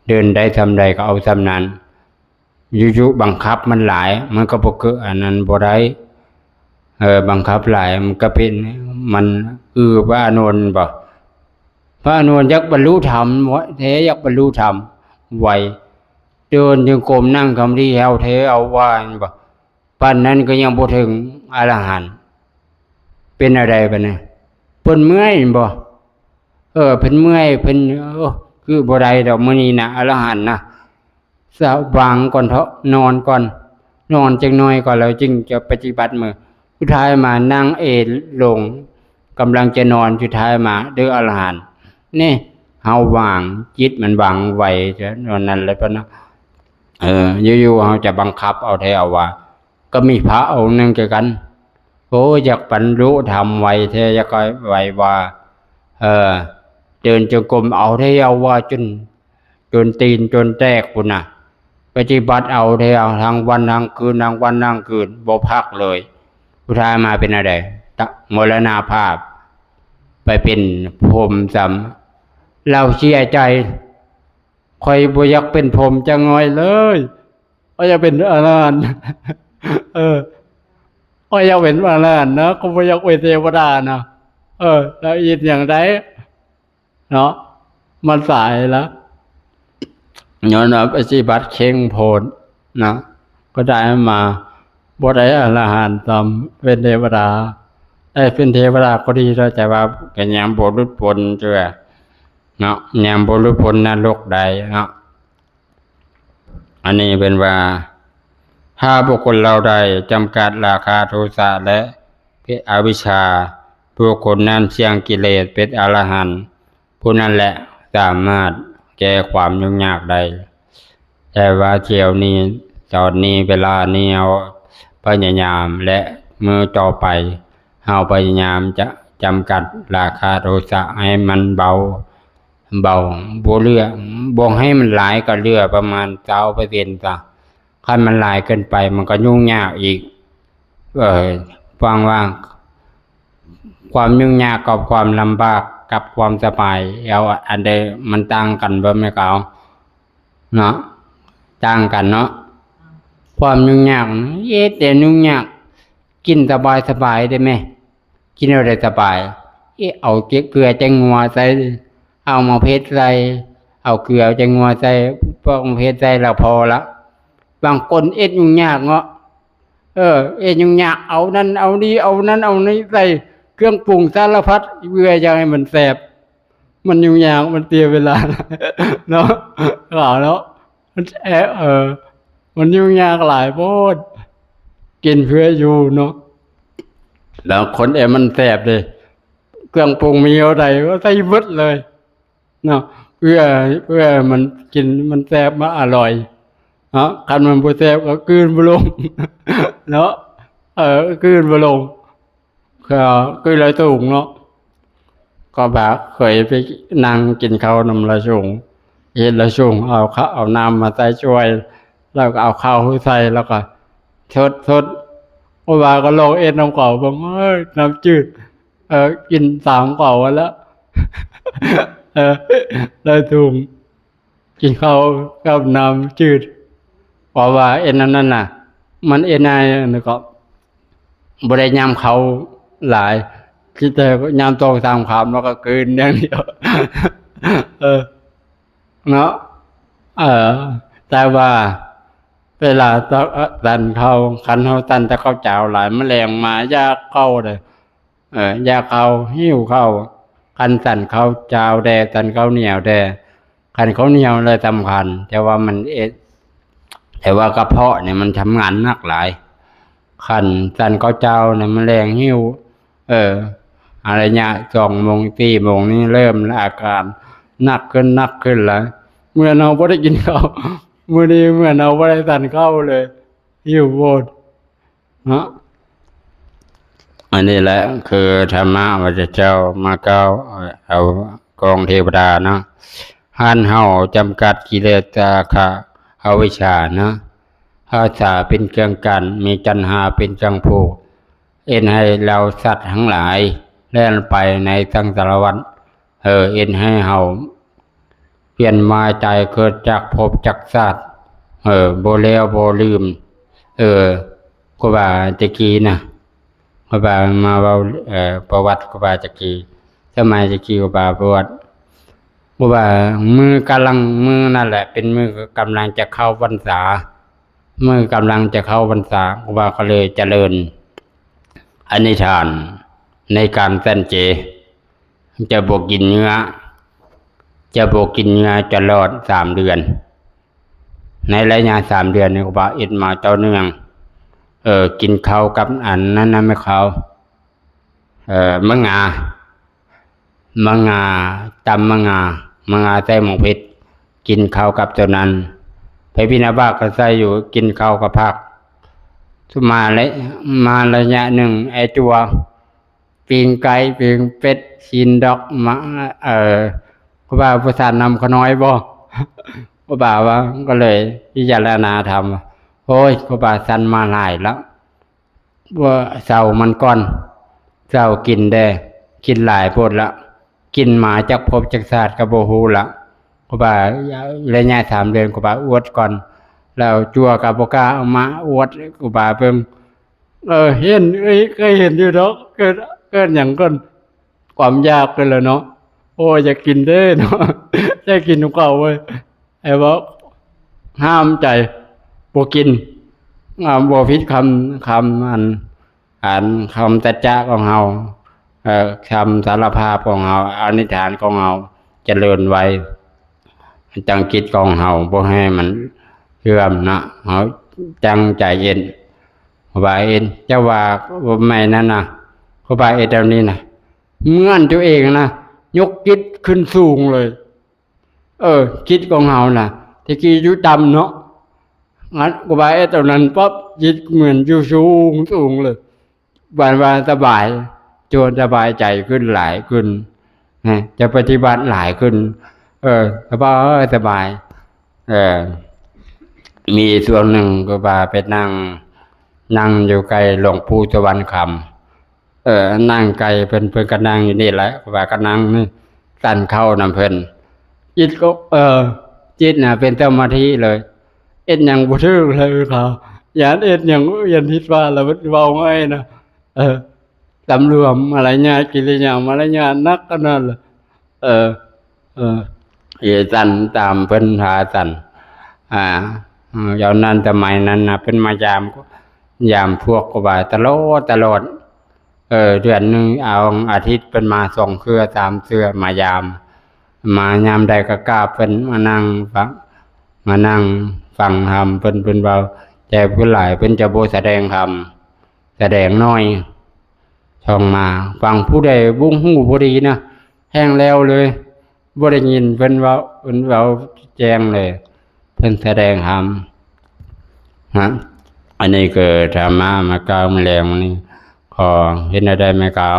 ເດີນໄດ້ສ່ຳໃດກໍເອົາສ່ຳນັ້ນ ຢູ່ໆບັງຄັບມັນຫຼາຍ ມັນກໍບໍ່ເກີດອັນນັ້ນບໍ່ໄດ້ ເອີ ບັງຄັບຫຼາຍມັນກໍເປັນ ມັນ ຄືພະອານົນບໍ່ ພະອານົນຢາກບັນລຸທຳແທ້ ຢາກບັນລຸທຳໄວ ເດີນຈົງກົມ ນັ່ງຄຳທີ່ແຖວແຖວວ່າແມ່ນບໍ່ ປານນັ້ນກໍຍັງບໍ່ເຖິງອະລະຫັນ ເປັນແນວໃດບາດນີ້ ເພິ່ນເມື່ອຍແມ່ນບໍ່? ເອີ ເພິ່ນເມື່ອຍ ເພິ່ນ ໂອ້ ຄືບໍ່ໄດ້ດອກມື້ນີ້ນະ ອະລະຫັນນະ ສະຫວ່າງກ່ອນເທາະ ນອນກ່ອນ ນອນຈັກໜ້ອຍກ່ອນ ແລ້ວຈຶ່ງຈະປະຕິບັດມື້ ສຸດທ້າຍມານັ່ງເອນລົງ ກຳລັງຈະນອນ ສຸດທ້າຍມາເດີອະລະຫັນ ນີ້ ເຮົາວາງ ຈິດມັນວາງໄວເທົ່ານັ້ນແຫຼະ ເພິ່ນນະ ເອີ ຢູ່ໆເຮົາຈະບັງຄັບເອົາແທ້ເອົາວ່າ ກໍມີພະອົງໜຶ່ງຄືກັນ ໂອ້ ຢາກບັນລຸທຳໄວແທ້ ຢາກໃຫ້ໄວວ່າ ເອີ ເດີນຈົງກົມເອົາແທ້ເອົາວ່າ ຈົນ ຈົນຕີນຈົນແຕກພຸ້ນນະ ປະຕິບັດເອົາແທ້ ທັງວັນທັງຄືນ ທັງວັນທັງຄືນ ບໍ່ພັກເລີຍ ສຸດທ້າຍມາເປັນແນວໃດ? ຕະ ມໍລະນະພາບ ໄປເປັນພົມຊ້ຳ ລາວເສຍໃຈ ຂ້ອຍບໍ່ຢາກເປັນພົມຈັກໜ້ອຍເລີຍ ຂ້ອຍຢາກເປັນອະລະຫັນ ເອີ ຂ້ອຍຢາກເປັນອະລະຫັນນະ ຂ້ອຍບໍ່ຢາກເປັນເທວະດານະ ເອີ ແລ້ວເຮັດຫຍັງໄດ້ເນາະ ມັນສາຍລະ ຍ້ອນວ່າປະຕິບັດເຄັ່ງໂພດນະ ກໍໄດ້ມາ ບໍ່ໄດ້ອະລະຫັນຊ້ຳ ເປັນເທວະດາ ໄດ້ເປັນເທວະດາກໍດີແລ້ວ ແຕ່ວ່າກໍຍັງບໍ່ຫຼຸດພົ້ນເທື່ອເນາະ ຍັງບໍ່ຫຼຸດພົ້ນນະລົກໄດ້ເນາະ. ອັນນີ້ເພິ່ນວ່າ ຖ້າບຸກຄົນເຫຼົ່າໃດຈຳກັດລາຄາ ໂທສະ ແລະ ອະວິຊຊາ ບຸກຄົນນັ້ນສ້າງກິເລດເປັນອະລະຫັນ ຜູ້ນັ້ນແຫຼະສາມາດແກ້ຄວາມຫຍຸ້ງຍາກໄດ້. ແຕ່ວ່າດຽວນີ້ ຕອນນີ້ ເວລານີ້ ເຮົາພະຍາຍາມ ແລະ ມື້ຕໍ່ໄປ ເຮົາພະຍາຍາມຈະຈຳກັດລາຄາ ໂທສະ ໃຫ້ມັນເບົາ ເບົາ ບໍ່ເຫຼືອ ບໍ່ໃຫ້ມັນຫຼາຍ ກໍເຫຼືອປະມານຊາວເປີເຊັນຊະ. ຄັນມັນຫຼາຍເກີນໄປ ມັນກໍຫຍຸ້ງຍາກອີກ. ເອີ ຟັງວ່າ ຄວາມຫຍຸ້ງຍາກກັບຄວາມລຳບາກກັບຄວາມສະບາຍ ເອົາອັນໃດມັນຕ່າງກັນບໍ່ແມ່ນກາວ ເນາະ ຕ່າງກັນເນາະ. ຄວາມຫຍຸ້ງຍາກ ເຮັດແຕ່ຫຍຸ້ງຍາກ ກິນສະບາຍໆ ໄດ້ແມ ກິນແນວໃດສະບາຍ ເອະ ເອົາເກືອແຈ້ງງົວໃສ່ ເອົາໝາກເຜັດໃສ່ ເອົາເກືອແຈ້ງງົວໃສ່ ປອກໝາກເຜັດໃສ່ ແລ້ວພໍລະ. ບາງຄົນເຮັດຫຍຸ້ງຍາກເນາະ ເອີ ເຮັດຫຍຸ້ງຍາກ ເອົານັ້ນເອົານີ້ ເອົານັ້ນເອົານີ້ໃສ່ ເຄື່ອງປຸງສາລະພັດ ເພື່ອຢາກໃຫ້ມັນແຊບ ມັນຫຍຸ້ງຍາກ ມັນເສຍເວລາເນາະ ເນາະ ມັນແອ ເອີ ມັນຫຍຸ້ງຍາກຫຼາຍໂພດ ກິນເພື່ອຢູ່ເນາະ. ແລ້ວຄົນເອ ມັນແຊບເດ້ ເຄື່ອງປຸງມີເທົ່າໃດກໍໃສ່ໝົດເລີຍເນາະ ເພື່ອ ເພື່ອມັນກິນ ມັນແຊບ ມັນອະລ່ອຍເນາະ. ຄັນມັນບໍ່ແຊບກໍກືນບໍ່ລົງເນາະ ເອີ ກືນບໍ່ລົງ ກໍຄືລາຍສູງເນາະ ກໍບາກເຄີຍໄປນັ່ງກິນເຂົ້ານຳລາຍສູງ ເຫັນລາຍສູງເອົາເຂົ້າເອົານ້ຳມາໃສ່ຖ້ວຍ ແລ້ວກໍເອົາເຂົ້າໃສ່ ແລ້ວກໍຊົດໆ ໂອ້ ບາກກໍລອງເຮັດນຳເຂົາເບິ່ງ ເອີ ນ້ຳຈືດ ເອີ ກິນຕາມເຂົາຫັ້ນລະ ເອີ ລາຍສູງ ກິນເຂົ້າກັບນ້ຳຈືດ ເພາະວ່າເອັນອັນນັ້ນນະ ມັນເອັນໃນ ອັນນັ້ນກໍບໍ່ໄດ້ຍຳເຂົ້າຫຼາຍ ຄິດແຕ່ຍຳສອງສາມຄຳ ແລ້ວກໍກືນຢ່າງດຽວ ເອີ ເນາະ. ເອີ ແຕ່ວ່າເວລາຕ- ເອີ ຕັນເຂົ້າ ຄັນເຮົາຕັນແຕ່ເຂົ້າຈາວຫຼາຍ ມະແລງມາຢາກເຂົ້າເດ້ ເອີ ຢາກເຂົ້າ ຫິວເຂົ້າ ຄັນຕັນເຂົ້າຈາວແດ່ ຕັນເຂົ້າໜຽວແດ່ ຄັນເຂົ້າໜຽວແຫຼະສຳຄັນ ແຕ່ວ່າມັນເອ- ແຕ່ວ່າກະເພາະນີ້ມັນທຳງານໜັກຫຼາຍ ຄັນຕັນເຂົ້າຈາວນີ້ ມະແລງຫິວ ເອີ ອາ ໄລຍະສອງໂມງ ສີ່ໂມງນີ້ເລີ່ມອາການໜັກຂຶ້ນ ໜັກຂຶ້ນລະ ເໝືອນເຮົາບໍ່ໄດ້ກິນເຂົ້າ ມື້ນີ້ເໝືອນເຮົາບໍ່ໄດ້ສັນເຂົ້າເລີຍ ຫິວໂພດເນາະ. ອັນນີ້ແຫຼະຄືທຳມະພະເຈົ້າມາກ່າວເອົາຂອງເທວະດາເນາະ. ຫັນເຮົາຈຳກັດກິເລສ ລາຄະ ອະວິຊຊາເນາະ. ພາສາເປັນເຄື່ອງກັ້ນ ມີຕັນຫາເປັນເຄື່ອງຜູກ ເຮັດໃຫ້ເຫຼົ່າສັດທັງຫຼາຍແລ່ນໄປໃນສັງສາລະວັດ ເອີ ເຮັດໃຫ້ເຮົາວຽນວ່າຍຕາຍເກີດຈັກພົບຈັກຊາດ ເອີ ບໍ່ແລ້ວບໍ່ລືມ. ເອີ ຄູບາແຕ່ກີ້ນະ ຄູບາມາເວົ້າ ເອີ ປະຫວັດຄູບາແຕ່ກີ້ ສະໄໝແຕ່ກີ້ຄູບາປະຫວັດ ຄູບາມື້ກຳລັງ ມື້ນັ້ນແຫຼະເປັນມື້ກຳລັງຈະເຂົ້າພັນສາ ມື້ກຳລັງຈະເຂົ້າພັນສາ ຄູບາກໍເລີຍຈະເລີນອະທິຖານໃນການສັນເຈ ຈະບໍ່ກິນເນື້ອ ຈະບໍ່ກິນເນື້ອຕະຫຼອດສາມເດືອນ. ໃນໄລຍະສາມເດືອນນີ້ ຄູບາເຮັດມາຕໍ່ເນື່ອງ ເອີ ກິນເຂົ້າກັບອັນນັ້ນນະ ແມ່ເຂົ້າ ເອີ ໝາກງາ ໝາກງາ ຕຳໝາກງາ ໝາກງາໃສ່ໝາກເຜັດ ກິນເຂົ້າກັບໂຕນັ້ນ ໄປບິນທະບາດກໍໃສ່ຢູ່ ກິນເຂົ້າກັບຜັກ ມາໄລ ມາໄລຍະໜຶ່ງ ໄອ້ຕົວ ປີ້ງໄກ່ ປີ້ງເປັດ ຊີ້ນດອກ ມາ ເອີ ຄູບາບໍ່ສານນຳຂະນ້ອຍບໍ່? ຄູບາວ່າ ກໍເລີຍພິຈາລະນາທຳ ໂອ້ຍ ຄູບາສັນມາຫຼາຍລະ ບໍ່ເຊົາມັນກ່ອນ ເຊົາກິນແດ່ ກິນຫຼາຍໂພດລະ ກິນມາຈັກພົບຈັກຊາດກໍບໍ່ຮູ້ລະ. ຄູບາໄລຍະສາມເດືອນ ຄູບາອວດກ່ອນ ແລ້ວຈົວກໍບໍ່ກ້າເອົາມາອວດຄູບາເບິ່ງ. ເອີ ເຫັນ ເອີ ເຄີຍເຫັນຢູ່ດອກ ເກີດ ເກີດຫຍັງກ່ອນ ຄວາມຢາກເພິ່ນລະເນາະ ໂອ້ຍ ຢາກກິນເດ້ເນາະ ຢາກກິນນຳເຂົາເວີຍ ໃຫ້ເວົ້າ ຫ້າມໃຈ ບໍ່ກິນ ອາ ບໍ່ຜິດຄຳ ຄຳອັນ ອັນຄຳສັດຈະຂອງເຮົາ ເອີ ຄຳສາລະພາບຂອງເຮົາ ອະທິຖານຂອງເຮົາຈະເລີນໄວ ຈັງຈິດຂອງເຮົາບໍ່ໃຫ້ມັນເສື່ອມເນາະ ເຮົາຕັ້ງໃຈເຮັດ ຄູບາເຮັດ ເຈົ້າວ່າບໍ່ແມ່ນນັ້ນນະ ຄູບາເຮັດແນວນີ້ນະ ເໝືອນຕົວເອງນະ ຍົກຈິດຂຶ້ນສູງເລີຍ. ເອີ ຈິດຂອງເຮົານະ ແຕ່ກີ້ຢູ່ຕ່ຳເນາະ ອັນ ຄູບາເຮັດຕົວນັ້ນປັບ ຈິດເໝືອນຢູ່ສູງ ສູງເລີຍ ບາດວ່າສະບາຍ ໂຈນສະບາຍໃຈຂຶ້ນຫຼາຍຂຶ້ນນະ ຈະປະຕິບັດຫຼາຍຂຶ້ນ ເອີ ສະບາຍ ສະບາຍ. ເອີ ມີຊ່ວງໜຶ່ງຄູບາໄປນັ່ງ ນັ່ງຢູ່ໃກ້ຫຼວງປູ່ສະຫວັນຄຳ ເອີ ນັ່ງໃກ້ເພິ່ນ ເພິ່ນກໍນັ່ງຢູ່ນີ້ແຫຼະ ຂ້ອຍວ່າກໍນັ່ງນີ້ ສັນເຂົ້ານຳເພິ່ນ ຈິດກໍ ເອີ ຈິດນະເປັນສະມາທິເລີຍ ເຮັດຫຍັງບໍ່ຖືກເລີຍ ເຂົາຢ້ານເຮັດຫຍັງ ຢ້ານຜິດພາດລະເວົ້າງ່າຍນະ ເອີ ສຳລວມມາລະຍາດ ກິລິຍາມາລະຍາດໜັກຂະໜາດລະ ເອີ ເອີ ເອີ ສັນຕາມເພິ່ນພາສັນ ອາ ເຈົ້ານັ້ນສະໄໝນັ້ນນະ ເພິ່ນມາຢາມ ຢາມພວກຄູບາຕະຫຼອດ ຕະຫຼອດ ເອີ ເດືອນໜຶ່ງເອົາອາທິດເພິ່ນມາສອງເທື່ອສາມເທື່ອມາຢາມ ມາຍາມໃດກໍກາບເພິ່ນ ມານັ່ງຟັງ ມານັ່ງຟັງທຳເພິ່ນ ເພິ່ນເວົ້າ ແຕ່ສ່ວນຫຼາຍເພິ່ນຈະບໍ່ສະແດງທຳ ສະແດງໜ້ອຍ ຊ່ອງມາຟັງ ຜູ້ໃດບໍ່ຮູ້ບໍ່ດີນະ ແຮ່ງແລ້ວເລີຍ ບໍ່ໄດ້ຍິນເພິ່ນເວົ້າ ເພິ່ນເວົ້າແຈ້ງເລີຍ ເພິ່ນສະແດງທຳນະ. ອັນນີ້ຄືທຳມະມາກ່າວມື້ແລງນີ້ ຂໍເຮັດແນວໃດແມ່ກ່າວ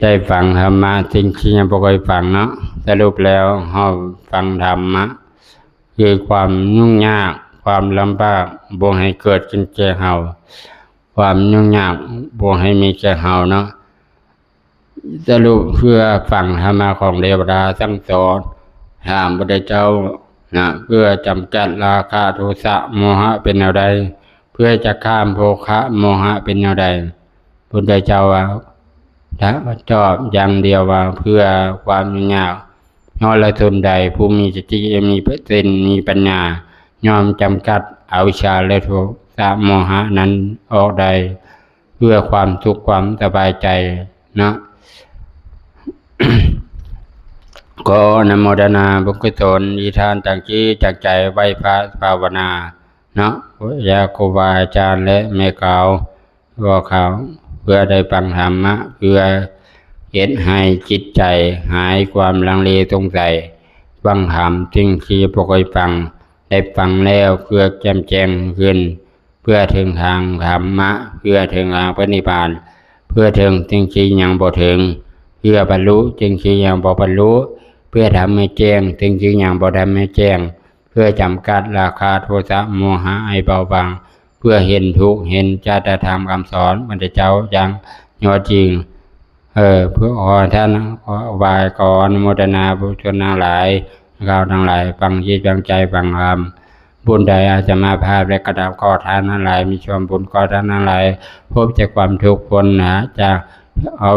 ໄດ້ຟັງທຳມະ ສິ່ງທີ່ຍັງບໍ່ເຄີຍຟັງເນາະ. ສະຫຼຸບແລ້ວເຮົາຟັງທຳມະ ຄືຄວາມຫຍຸ້ງຍາກ ຄວາມລຳບາກ ບໍ່ໃຫ້ເກີດຂຶ້ນແກ່ເຮົາ ຄວາມຫຍຸ້ງຍາກບໍ່ໃຫ້ມີແກ່ເຮົາເນາະ. ສະຫຼຸບເພື່ອຟັງທຳມະຂອງເທວະດາສັ່ງສອນ ຖາມພຸດທະເຈົ້ານະ ເພື່ອຈຳກັດລາຄະ ໂທສະ ໂມຫະເປັນແນວໃດ? ເພື່ອຈະຂ້າມໂພຄະ ໂມຫະເປັນແນວໃດ? ພຸດທະເຈົ້າວ່າ ຕອບຢ່າງດຽວວ່າ ເພື່ອຄວາມຫຍຸ້ງຍາກ ເນາະ ແລະ ຊົນໃດຜູ້ມີສະຕິ ມີເປີເຊັນ ມີປັນຍາ ຍ່ອມຈຳກັດອະວິຊາ ແລະ ໂທສະໂມຫະນັ້ນອອກໄດ້ ເພື່ອຄວາມສຸກຄວາມສະບາຍໃຈເນາະ. ຂໍອະນຸໂມທະນາບຸນກຸສົນ ທີ່ທ່ານຕັ້ງຈິດຕັ້ງໃຈໄຫວ້ພະພາວະນາເນາະ ຍາຄູບາອາຈານ ແລະ ແມ່ກ່າວ ບໍ່ເຂົ້າ ເພື່ອໄດ້ຟັງທຳມະ ເພື່ອເຮັດໃຫ້ຈິດໃຈຫາຍຄວາມລັງເລສົງໄສ, ຟັງທຳສິ່ງທີ່ບໍ່ເຄີຍຟັງ ໄດ້ຟັງແລ້ວເພື່ອແຈ່ມແຈ້ງຂຶ້ນ, ເພື່ອເຖິງທາງທຳມະ, ເພື່ອເຖິງທາງພະນິບພານ, ເພື່ອເຖິງສິ່ງທີ່ຍັງບໍ່ເຖິງ, ເພື່ອບັນລຸສິ່ງທີ່ຍັງບໍ່ບັນລຸ, ເພື່ອທຳໃຫ້ແຈ້ງສິ່ງທີ່ຍັງບໍ່ທຳໃຫ້ແຈ້ງ, ເພື່ອຈຳກັດລາຄາໂທສະໂມຫະໃຫ້ເບົາບາງ, ເພື່ອເຫັນທຸກ ເຫັນສັດທຳຄຳສອນພະພຸດທະເຈົ້າຢ່າງຍອດຈິງ. ເອີ ເພື່ອຂໍທ່ານ ຂໍໄຫວ້ ຂໍອະນຸໂມທະນາບຸນຊົນທັງຫຼາຍ, ເຂົາທັງຫຼາຍ ຕັ້ງຈິດຕັ້ງໃຈຟັງທຳ, ບຸນໃດອາດສະມາພາບ ແລະ ກະທຳ ຂໍທ່ານທັງຫຼາຍມີສ່ວນບຸນ, ຂໍທ່ານທັງຫຼາຍພົບແຕ່ຄວາມທຸກພົ້ນນະຈາກເອົາ